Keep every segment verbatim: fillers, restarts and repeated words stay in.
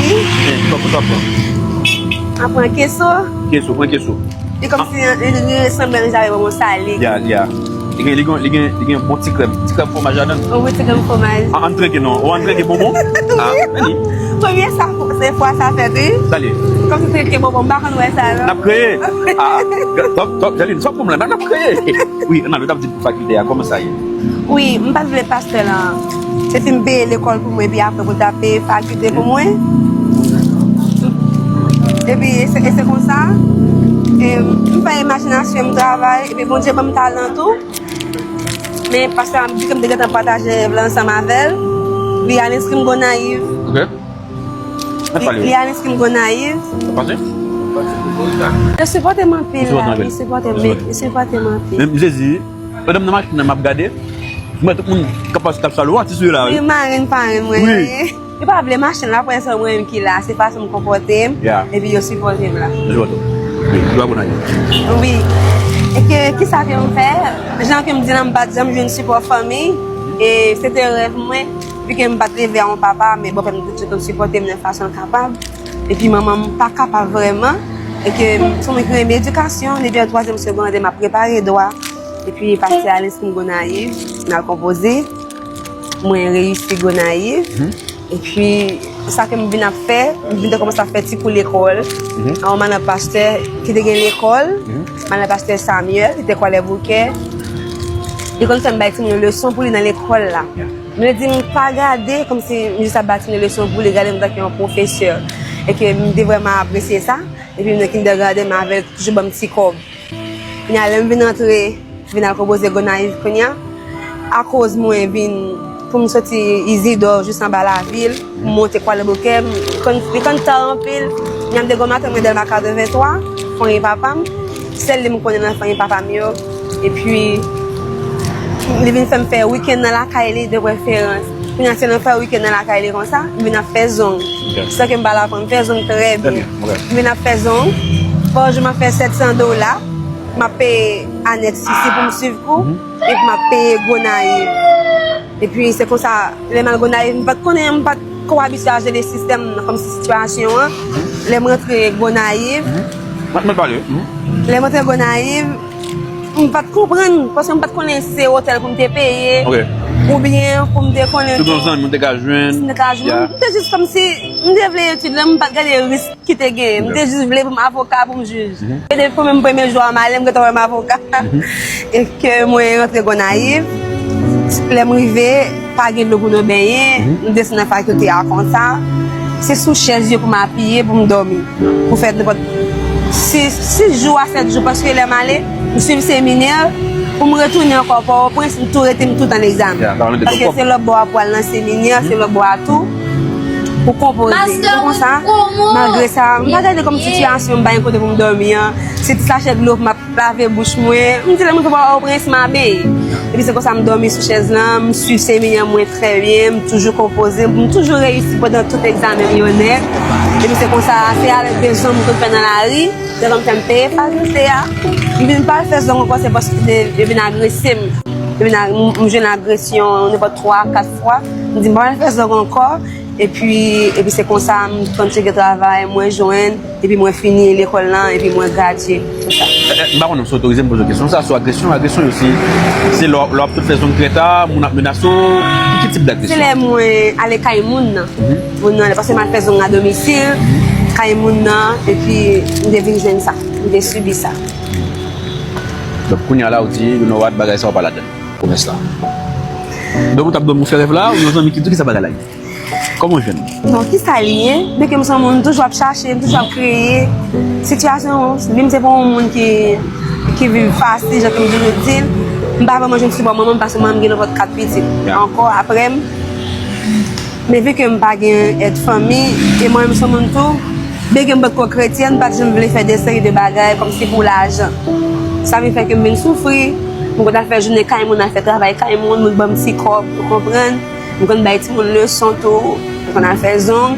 Sa w pran? Mwen pran keso. Keso, pran keso. Li kòmsi li, li, li sanble jan avèk yon sali. Ya, ya. Li gen, li gen, li gen, li gen bon ti krèm, ti krèm fwomaj ladan l. Wi, ti krèm fwomaj. An, ann trinke non. Ou ann trinke bonbon? Ah, vini. Premye sa, se fwa sa fèt, wi. Sa l ye? Kòmsi trinke bonbon, m pa konn wè sa, non. N ap kreye. Ah, ah. Top, top, Jaline, sa w pran la, n ap kreye. Wi, ann ale, w t ap di pou fakilte a, kòman sa ye? Wi, m pa t vle pastè la. Se si m peye lekòl pou mwen, epi apre pou l ta peye fakilte pou mwen. Epi, e se, e se konsa, e, m fè imajinasyon m, travay, epi Bondye ban m talan tou. Men pastè a di ke m te gentan pataje rèv la ansanm avè l. Li al enskri m Gonayiv. Ok. Li, li al enskri m Gonayiv. Yo sipòte m anpil la, yo sipòte m, yo sipòte m anpil. Menm Jezi, pandan m nan machin nan, m ap gade, m wè tout moun k ap pase, k ap salye, w atis ou ye la, wi. Wi, marenn, parenn mwen, wi. Yo pa vle machin la, prensè mwen menm ki la, se fason m konpòte m, epi yo sipòte m la. Yo sipòte w. Wi, yo abone. Wi. E ke, kisa ke m fè? Jan ke m di la, m pa t janm jwenn sipò fanmi, e se te rèv mwen. Pi ke m pa t leve a yon papa, men bòpè m te toujou konn sipòte m nan fason l kapab. Epi manman m pa kapab vrèman. E ke m se yon moun ki renmen edikasyon, depi an twazyèm segondè, m ap prepare dwa. Epi pastè al enskri m Gonayiv, m al konpoze. Mwen reyisi Gonayiv. Epi sa ke m vin ap fè, m vin te kòmanse ap fè ti kou lekòl. A yon madan pastè ki te gen lekòl, madan pastè Samuel, ki te Kwalèboukè. Li konn fè m bay timoun yo leson pou li nan lekòl la. M vle di, m pa gade kòmsi m jis ap ba timoun yo leson pou li, gade m tanke yon pwofesè. E ke m te vrèman apresye sa. Epi m nan kindergarten, m avè l toujou ban m ti kòb. Kounye a, lè m vin antre, vin al konpoze Gonayiv kounye a, akoz mwen vin, pou m soti Izidò jis anba lavil, pou m monte Kwalèboukè, m konn, li konn tan anpil. Kounye a, m te gen yon matant mwen Dèlma katrevenntwa, fanmi papa m. Sèl li m konnen nan fanmi papa m yo. Epi, li vin fè m fè wikenn nan lakay li de preferans. Kounye a, se nan fè wikenn nan lakay li konsa, m vin ap fè zong. San ke m pa la aprann fè zong trè byen. M vin ap fè zong. Pa jou, m ap fè sèt san dola. M ap peye anèks isi pou m swiv kou. Epi m ap peye Gonayiv. Epi se konsa, lè m al Gonayiv, m pa t konnen, m pa t ko abitye a jere sistèm nan, kòmsi sitiyasyon an. Lè m rantre Gonayiv, lè m rantre Gonayiv, m pa t konprann, paske m pa t konnen si se otèl pou m te peye, oubyen pou m te konnen tou, si m te ka jwenn. M te jis kòmsi, m te vle etid la, m pa t gade risk ki te genyen. M te jis vle pou m avoka, pou m jij. E depi mwen menm premye jou a m ale, m gentan wè m avoka. E ke mwen rantre Gonayiv, lè m rive, pa gen dlo pou nou benyen, m desann nan fakilte a konsa. Se sou chèz yo pou m apiye, pou m dòmi. Pou fè nenpòt sis, sis jou a sèt jou, paske lè m ale, m swiv seminè, pou m retounen ankò Pòtoprens, m tou rete, m toutan egzamen. Paske se lòt bò a pou al nan seminè, se lòt bò a tou. Pou konpoze. Se konsa, malgre sa, m pa gade kòm sitiyasyon m pa gen kote pou m dòmi an. Se ti sachè dlo pou m ap lave bouch mwen. M di lè m rive Pòtoprens, m a benyen. Epi se konsa m dòmi sou chèz lan, m swiv seminè mwen trè byen, m toujou konpoze, m toujou reyisi pandan tout egzamen m yo nèt. Epi se konsa, se avèk de zong m konn fè nan lari, de zong fè m peye fakilte a. M vin pa al fè zong ankò, se paske yo vin agrese m. Yo vin a-, m, m jwenn agresyon nenpòt twa, kat fwa. M di m pa al fè zong ankò. Epi, epi se konsa, m konn chèche travay, mwen jwenn, epi mwen fini lekòl lan, epi mwen gradye. Se sa. Eh, eh, m pa konnen si w otorize m poze w kesyon sa, sou agresyon. Agresyon yo, se, se lè w, lè w ap sot fè zong trè ta, moun ap menase w, ki, ki tip dagresyon? Se lè mwen ale kay moun nan. Moun nan, paske m al fè zong a domisil, kay moun nan, epi m te vin jwenn sa, m te sibi sa. Donk, kounye a la, ou di, you know what, bagay sa, w pa ladan l. Pwomès la. Donk, ou t ap dòmi, ou fè rèv la, ou yon zanmi ki di w kisa bagay la ye? Kòman w jwenn? Bon, kisa li ye? Byenke m se yon moun toujou ap chache, m toujou ap kreye. Sitiyasyon li, m se pa yon moun ki, ki viv fasil, jan ke m toujou di l. M pa vrèman jwenn sipò manman m, paske manman m gen nenpòt kat pitit ankò apre m. Men vi ke m pa gen èd fanmi, e mwen menm se yon moun tou, byenke m potko kretyèn, m pa t janm vle fè de seri de bagay kòmsi pou lajan. Sa vin fè ke m vin soufri, m konn al fè jounen kay moun, al fè travay kay moun, moun ban m ti kòb, ou konprann? M konn bay timoun leson tou, m konn al fè zong.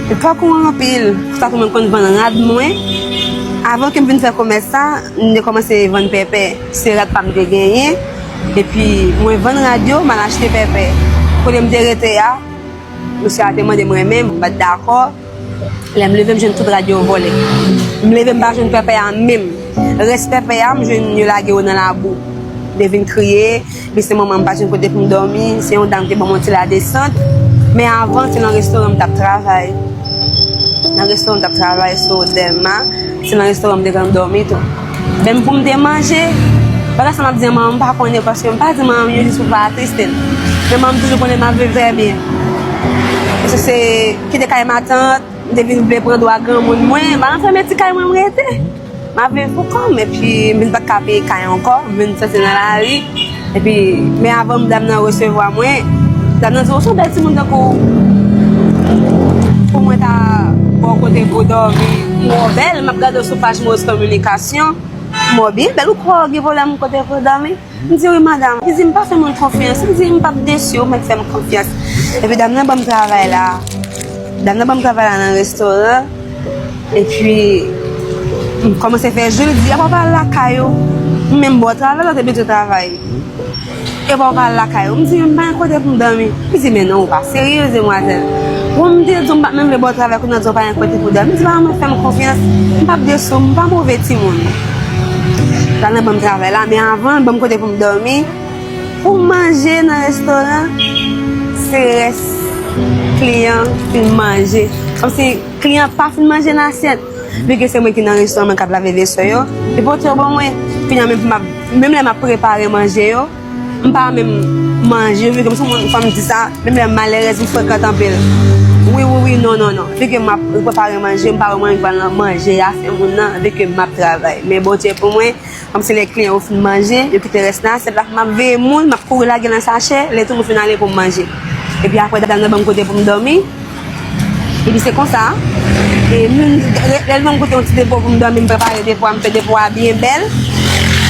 E pòk mwen anpil, sa tou mwen konn vann rad mwen. Avan ke m vin fè kòmès sa, m te kòmanse vann pèpè. Se rad pa m te genyen. Epi mwen vann rad yo, m al achte pèpè. Kote m te rete a, mesye a te mande m renmen m, m pa t dakò. Lè m leve, m jwenn tout rad yo vòlè. M leve, m pa jwenn pèpè a menm. Rès pèpè a, m jwenn yo lage yo nan labou. M te vin kriye, epi se manman m pa jwenn kote pou m dòmi, se yon dam te ban m yon ti ladesant. Men avan, se nan restoran m t ap travay. Nan restoran m t ap travay sou Dèlma, se nan restoran m te konn dòmi tou. Menm pou m te manje, bagay sa m ap di manman m, m pa konnen, paske m pa di manman m yo jis pou pa atriste l. Men manman m toujou konnen m ap viv trè byen. Paske se kite kay matant, m te vin vle pran dwa granmoun mwen, m al anfème ti kay mwen, m rete. M ap viv pou kò m, epi m vin pa t ka peye kay ankò, m vin soti nan lari. Epi, men avan dam nan resevwa mwen, dam nan di, "Ou se yon bèl timoun tankou pou mwen ta ba w kote pou w dòmi. M wè w bèl, m ap gade w sou paj Moris Kominikasyon. M wè w byen bèl, ou kwè w gen pwoblèm kote pou w dòmi?" M di, "Wi, madanm." Li di, "M pa fè moun konfyans." M di, "M p ap desi w, mèt fè m konfyans." Epi dam nan ban m travay la. Dam nan ban m travay la nan restoran. Epi, m kòmanse fè jou, li di, "Apa w pa al lakay ou?" M menm bò travay la, te bezwen travay. "Epa w pa al lakay ou?" M di, "M pa gen kote pou m dòmi." Li di, "Men non, ou pa serye, demwazèl. Bon, m te di w m pa t menm vle ba w travay, kounye a w di w pa gen kote pou w dòmi." M di, "Pa mwen, fè m konfyans. M p ap desi w, m pa move timoun." Dam nan ban m travay la, men avan, l ban m kote pou m dòmi. Pou m manje nan restoran, se rès kliyan fin manje. Kòmsi kliyan pa fin manje nan asyèt. Vi ke se mwen ki nan restoran, mwen k ap lave veso yo, li pote yo ban mwen. Kounye a, menm pou m ap, menm lè m ap prepare manje yo, m pa menm manje yo, vi ke m se yon moun, fò m di sa, menm lè m malerèz, m frekant anpil. Wi, wi, wi, non, non, non. Vi ke m ap prepare manje, m pa wè mwen pral nan manje afè moun nan, vi ke m ap travay. Men Bondye pou mwen, kòmsi lè kliyan yo fin manje, yo kite rès nan asyèt la, m ap veye moun, m ap kouri lage nan sachè, lè tout moun fin ale pou m manje. Epi apre, dam nan ban m kote pou m dòmi. Epi se konsa, e moun, lè l ban m kote yon ti depo pou m dòmi, m prepare depo a, m fè depo a byen bèl.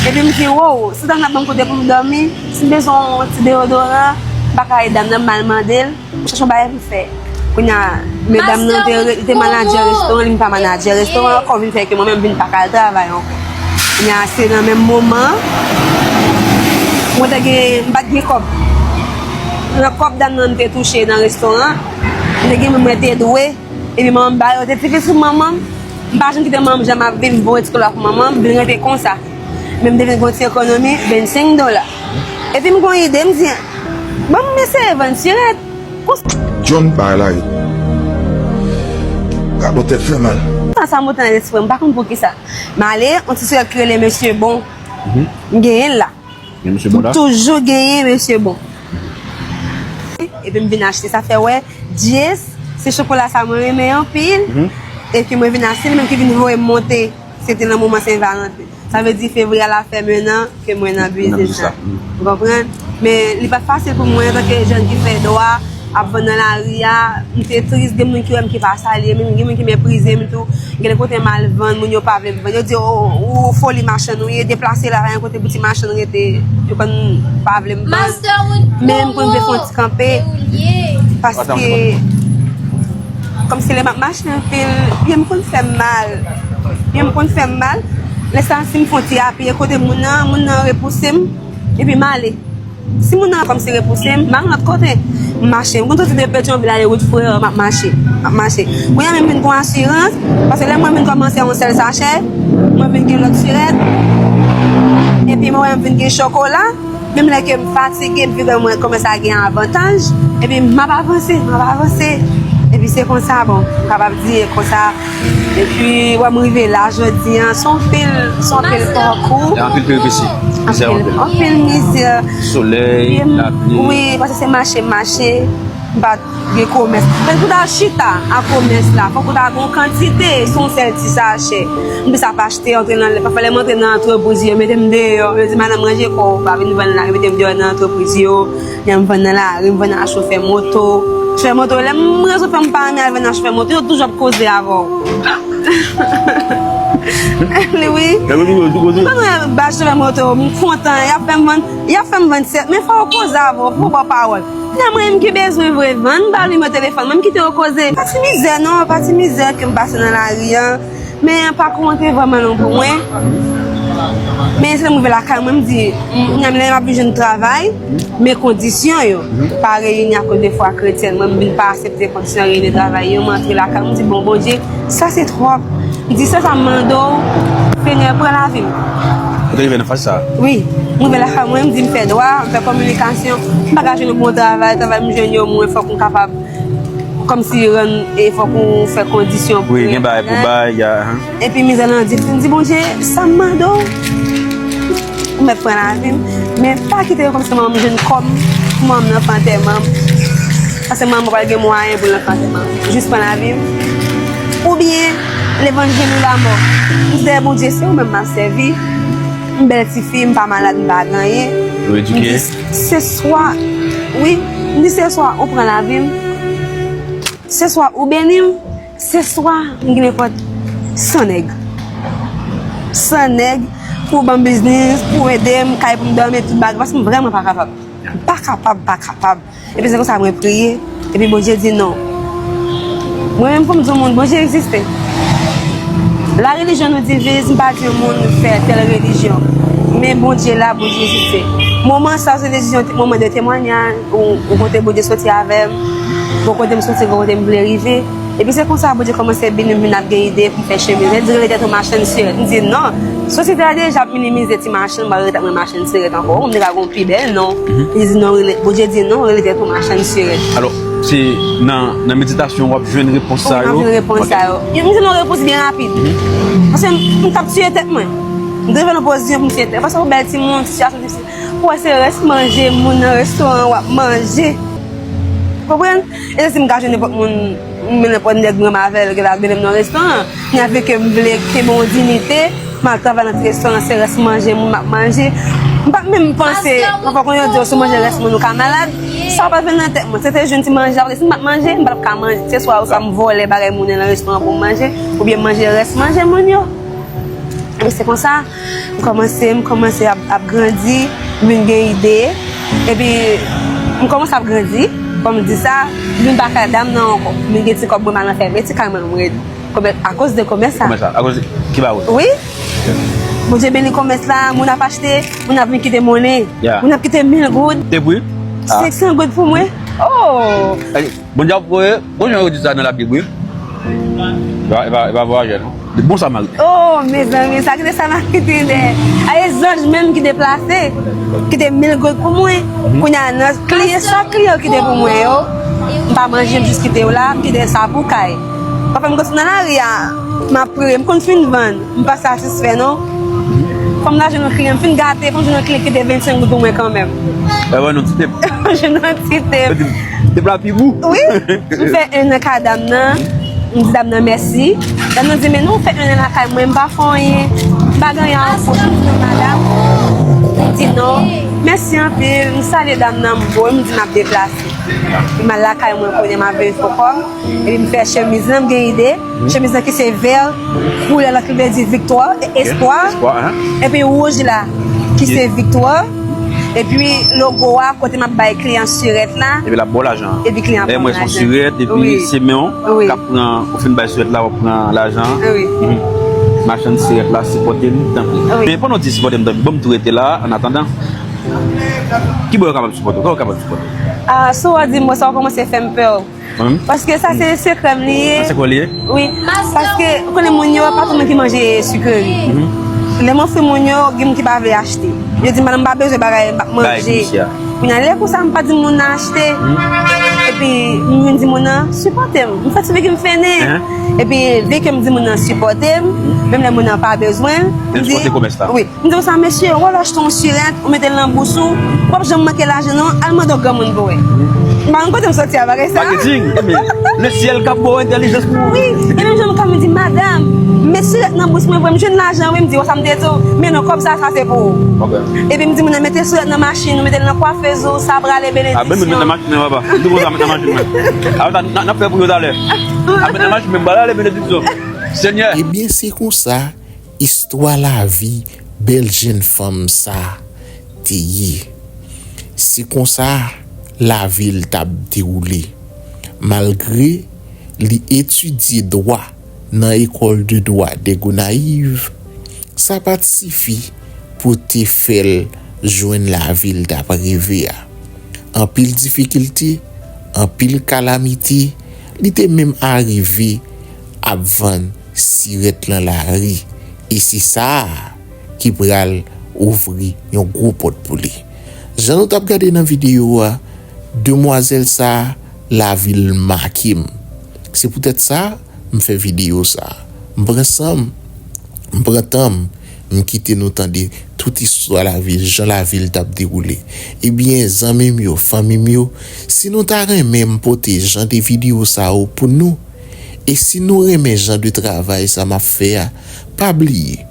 Epi m di, "Wow, si dam nan ban m kote pou m dòmi, si m bezwen yon ti deyodoran, m pa ka ale dam nan, m al mande l." M chèche yon bagay pou m fè. Kounye a, medam nan te, li te manadjè restoran, li vin pa manadjè restoran ankò, vin fè ke mwen menm vin pa ka al travay ankò. Kounye a, se nan menm moman, mwen te gen, m pa t gen kòb. Nan kòb dam nan te touche nan restoran, m te gen, mwen te dwe, epi manman m ba yo, te difisil pou manman m. M pa janm kite manman m janm ap vin voye ti dola pou manman m, vin rete konsa. Men m te vin gen yon ti ekonomi, vennsenk dola. Epi m gen yon ide, m di, "Ban m eseye vann sirèt." Konsa. John bay la wi. Gad yon tèt fè mal. Sa, sa monte nan lespri m, m pa konn poukisa. M ale, yon ti sirèt ki rele Mesye Bon. M genyen l la. Gen Mesye Bon la? M toujou genyen Mesye Bon. Epi m vin achte sa, fè wè, Jess, se chokola sa mwen renmen anpil. Epi mwen vin achte l, menm ki vin voye m monte. Se te nan moman Sen Valanten. Sa vle di fevriye a la fè mwen nan, ke mwen nan biznis la. Ou konprann? Men li pa t fasil pou mwen antanke jèn ki fè dwa, ap vann nan lari a. M te tris, gen moun ki wè m ki pa salye m, gen moun ki meprize m tou. Gen de kote m al vann, moun yo pa vle m vann. Yo di, "O, ou foli machann ou ye, deplase la, pa gen kote pou ti machann rete." Yo konn pa vle m vann. Men m konn vle fè yon ti kanpe. Paske, kòmsi lè m ap mache anpil, pye m konn fè m mal. Pye m konn fè m mal. Lè sa, si m fè yon ti apiye kote moun nan, moun nan repouse m, epi m ale. Si moun nan kòmsi repouse m, m al lòt kote. M mache. M konn soti de Petyonvil ale wout Frè, m ap mache. M ap mache. Kounye a menm vin gon asirans, paske lè mwen vin kòmanse yon sèl sachè, mwen vin gen lòt sirèt. Epi mwen wè m vin gen chokola. Menm lè ke m fatige, m vin wè mwen kòmanse a gen avantaj. Epi m ap avanse, m ap avanse. Epi se konsa, bon, m kapab di e konsa. Epi, wè m rive la jodi a, se yon pil, se yon pil pakou. E anpil peripesi. Anpil, anpil mizè. Solèy, lapli. Wi, paske se mache m mache, m pa t gen komès. Fòk ou ta chita a komès la, fòk ou ta gen yon kantite, se yon sèl ti sachè. M plis ap achte, antre nan, pafwa lè m antre nan antrepriz yo, yo mete m deyò, yo di, "Madanm, ranje kò w, pa vin vann la," yo mete m deyò nan antrepriz yo. Lè m vann nan lari, m vann ak chofè moto. Chofè moto, lè m rezon fè m pa renmen al vann ak chofè moto, yo toujou ap koze avè w. Li wi. Lè yo toujou koze. Mwen ba chofè moto, m kontan, y ap fè m vann, y ap fè m vann sèt, men fò yo koze avè w, fò w ba pawòl. Lè mwen menm ki bezwen vre vann, m ba nimewo telefòn mwen, m kite yo koze. Pa ti mizè non, pa ti mizè ke m pase nan lari an. Men pakou an te vrèman long pou mwen. Men se lè m rive lakay mwen, m di, kounye a, men lè m ap vin jwenn travay, men kondisyon yo pa reyini akoz de fwa kretyèn, mwen m vin pa aksepte kondisyon reyini travay yo, mwen antre lakay mwen, m di, bon, Bondye, sa se twòp. M di, sèl sa m mande w, Senyè, pran lavi m. Ou te rive nan faz sa? Wi. M rive lakay mwen, m di, m fè dwa, m fè kominikasyon, m pa ka jwenn yon bon travay, travay m jwenn yo, mwen fòk m kapab kòmsi rann, e fòk ou fè kondisyon pou wi, gen bagay pou bay, ya, ahan. Epi mizè lan di, m di, Bondye, sa m mande w, ou mèt pran lavi m, men pa kite yo kòmsi manman m jwenn kòb pou manman m nan fè antèman m. Paske manman m pa pral gen mwayen pou l nan fè antèman m. Jis pran lavi m. Oubyen, levanjil ou lamò. M di, Bondye, se ou menm m ap sèvi. M bèl tifi, m pa malad, m pa gen anyen. Ou edike? M di, se swa, wi, m di, se swa ou pran lavi m, se swa ou beni m, se swa m gen nenpòt san nèg. San nèg pou ban m biznis, pou ede m, kay pou m dòmi, tout bagay, paske m vrèman pa kapab. M pa kapab, pa kapab. Epi se konsa mwen priye, epi Bondye di non. Mwen menm pou m di yon moun, Bondye egziste. La relijyon nou divize, m pa di yon moun fè tèl relijyon. Men Bondye la, Bondye egziste. Moman sa, se desizyon, moman de temwanyaj, ou, ou kote Bondye soti avè m, ou kote m soti, ou kote m vle rive. Epi se konsa Bondye kòmanse beni m, vin ap gen ide pou m fè chemiz. Li di, rele tèt ou machann sirèt. M di, non, sosyete a deja ap minimize ti machann, m pa rele tèt mwen machann sirèt ankò. M te ka gon pi bèl non. Li di, non, rele, Bondye di, non, rele tèt ou machann sirèt. Alò, se nan, nan meditasyon w ap jwenn repons sa yo? Wi, m ap jwenn repons sa yo. M jwenn yon repons byen rapid. Paske m, m t ap tiye tèt mwen. M te rive nan pozisyon pou m tiye tèt. Paske yon bèl timoun, sitiyasyon difisil. Ou wè se rès manje moun nan restoran w ap manje. Konprann? E se si m ka jwenn nenpòt moun, men nenpòt nèg m renmen avè l, ki ta vin m nan restoran. Kounye a, vi ke m vle kenbe yon diyite, m al travay nan ti restoran, se rès manje moun m ap manje. M pa t menm panse, anfè, kon yo di, si w manje rès moun, ou ka malad. Sa pa t vin nan tèt mwen. Se te jwenn ti manje, apre si m pa t manje, m pa t ap ka manje. Se swa ou sa m vòlè bagay moun nan restoran pou m manje, oubyen m manje rès manje moun yo. E se konsa, m kòmanse, m kòmanse ap, ap grandi, m vin gen ide. Epi, m kòmanse ap grandi, kòm m di sa, m vin pa kay dam nan ankò. M vin gen ti kòb mwen, m al nan fèmen ti kay mwen, m redi. Komè-, akoz de komès sa. Komès sa, akoz de, ki ba ou? Wi. Bondye beni komès la, moun ap achte, moun ap vin kite monnen. Ya. Moun ap kite mil goud. Te pou? Ah. Senk san goud pou mwen. Oh! Bondye ap voye, bon jan yo di sa nan Labib, wi. E pa, e pa, e pa vwayajè, non. De bon Samariten. Oh, mezanmi, sa ki te Samariten de. Ay, zanj menm ki deplase, ki te mil goud pou mwen. Kounye a, nan kliyan, sa kliyan ki te pou mwen yo, m pa manje, m jis kite yo la, m kite sa pou kay. Pafwa m konn sot nan lari a, m ap priye, m konn fin vann. M pa satisfè non. Fò m ta jwenn yon kliyan, m fin gate, fò m jwenn yon kliyan ki te vennsenk goud pou mwen kanmenm. E wè non, ti tep. Jwenn yon ti tep. Tep la pi gou. Wi. M fè en an kay dam nan. M di dam nan mèsi. Dam nan di, men nou fè en an lakay mwen, m pa fè anyen. M pa gen anyen a ofri. M di non, madam. Li di non. Mèsi anpil. M salye dam nan, m voye, m di m ap deplase. M al lakay mwen kounye a, m ap veye fokò m. Epi m fè chemiz lan, m gen ide. Chemiz lan ki se vè, koulè lan ki vle di viktwa, e, espwa. Espwa, hein. Epi wouj la, ki se viktwa. Epi logo a, kote m ap bay kliyan sirèt la. Epi l ap ba w lajan. Epi kliyan ap ban m lajan. Lè m wè se yon sirèt, epi se men w k ap pran, ou fin bay sirèt la, w ap pran lajan. Wi. Mhm. Machann sirèt la, sipòte m, tanpri. Wi. Men pandan w di sipòte m, tanpri, ban m tou rete la, an atandan. Ki bò yo kapab sipòte w? Kòman yo kapab sipòte w? Ah, si w di m, sa w kòmanse fè m pè. Mwen menm? Paske sa se sekrè m li ye. Sa sekrè w li ye? Wi. Paske, ou konnen moun yo, pa tout moun ki manje sikleri. Mhm. Lè m ofri moun yo, gen moun ki pa vle achte. Yo di, "Madanm, m pa bezwen bagay m ap manje." Kounye a, lè konsa, m pa di moun nan achte. Mhm. Epi, m vin di moun nan, "Sipòte m." M fè ti figi m fennen. Epi, vi ke m di moun nan sipòte m, menm lè moun nan pa bezwen, m di, wi. M di konsa, mesye, w al achte yon sirèt, ou mete l nan bous ou, w p ap janm manke lajan non, al mande yon granmoun pou wè. M pa konn kote m soti a bagay sa. Marketing, ebyen, le ciel k ap ba w entèlijans pou. Wi, e menm jan m ka m di, "Madanm, met sirèt nan bous mwen pou m jwenn lajan, wi," m di, "Wè sa m te di w, men non, kòb sa, sa se pou ou." Ok. Epi m di moun nan, "Mete sirèt nan machin ou, mete l nan kwafez ou, sa prale benediksyon." Ah, ben, met nan machin nan, papa. M di konsa, met nan machin mwen. Ah, sa, n a, n a fè pou yo talè. Ah, met nan machin mwen, prale benediksyon. Senyè. Ebyen, se konsa. Istwa lavi bèl jèn fanm sa te ye. Se konsa lavi l t ap dewoule. Malgre li etidye dwa nan École de droit de Gonayiv, sa pa t sifi pou te fè l jwenn lavi l t ap reve a. Anpil difikilte, anpil kalamite, li te menm arive ap vann sirèt nan lari. E se sa a ki pral ouvri yon gwo pòt pou li. Jan nou t ap gade nan videyo a, demwazèl sa a, lavi l make m. Se poutèt sa, m fè videyo sa. M pran san m, m pran tan m, m kite nou tande tout istwa lavi l, jan lavi l t ap dewoule. Ebyen, zanmi m yo, fanmi m yo, si nou ta renmen m pote jan de videyo sa yo pou nou, e si nou renmen jan de travay sa m ap fè a, pa bliye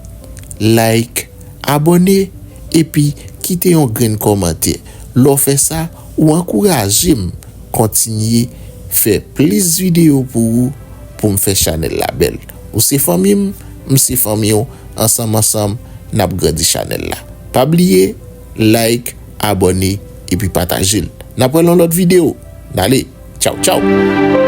like, abòne, epi kite yon grenn kòmantè. Lè w fè sa, ou ankouraje m kontinye fè plis videyo pou ou, pou m fè chanèl la bèl. Ou se fanmi m, m se fanmi w, ansanm ansanm, n ap grandi chanèl la. Pa bliye, like, abòne, epi pataje l. N ap wè l yon lòt videyo. N ale, tchaw, tchaw!